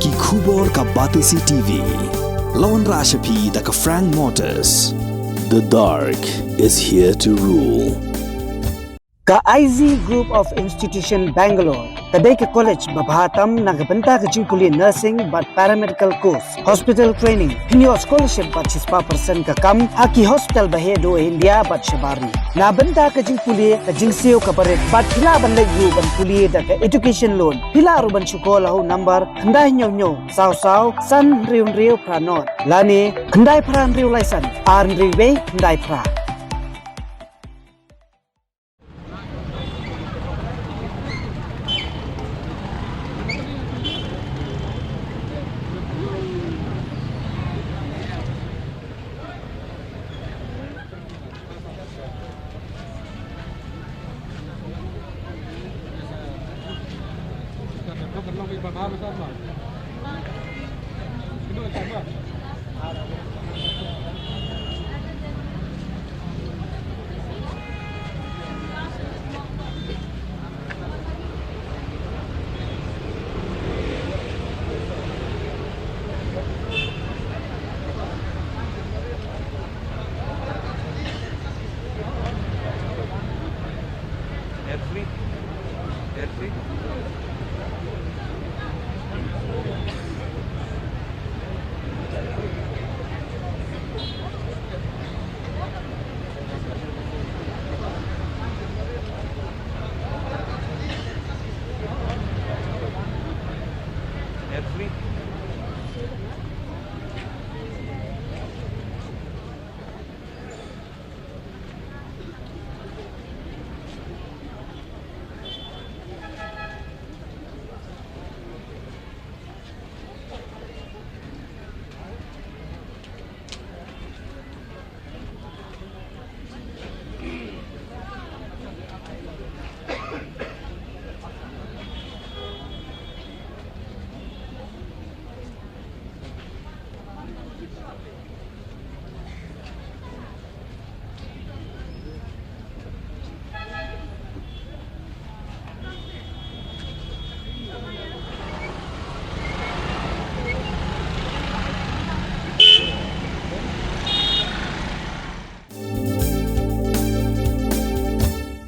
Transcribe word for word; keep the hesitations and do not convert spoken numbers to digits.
Ki khubor ka Batesi T V. La wanrah sha phi da ka Frank Motors. The dark is here to rule. Ka I Z Group of Institution Bangalore ka dei ka college ba bha tam na ka bynta ka jingpule nursing bad paramedical course, hospital training, pynïoh scholarship bad shispah percent ka kam ha ki hospital ba heh duh India bad shabar ri. Na bynta ka jingpule ka jingsiew kaba rit bad phi lah ban leit ruh ban pule da ka education loan. Phi lah ruh ban shu call ha u number khyndai hynñiew hynñiew saw saw san hynriew hynriew phra nod lane khyndai phra hynriew lai san ar hynriew wei khyndai phra.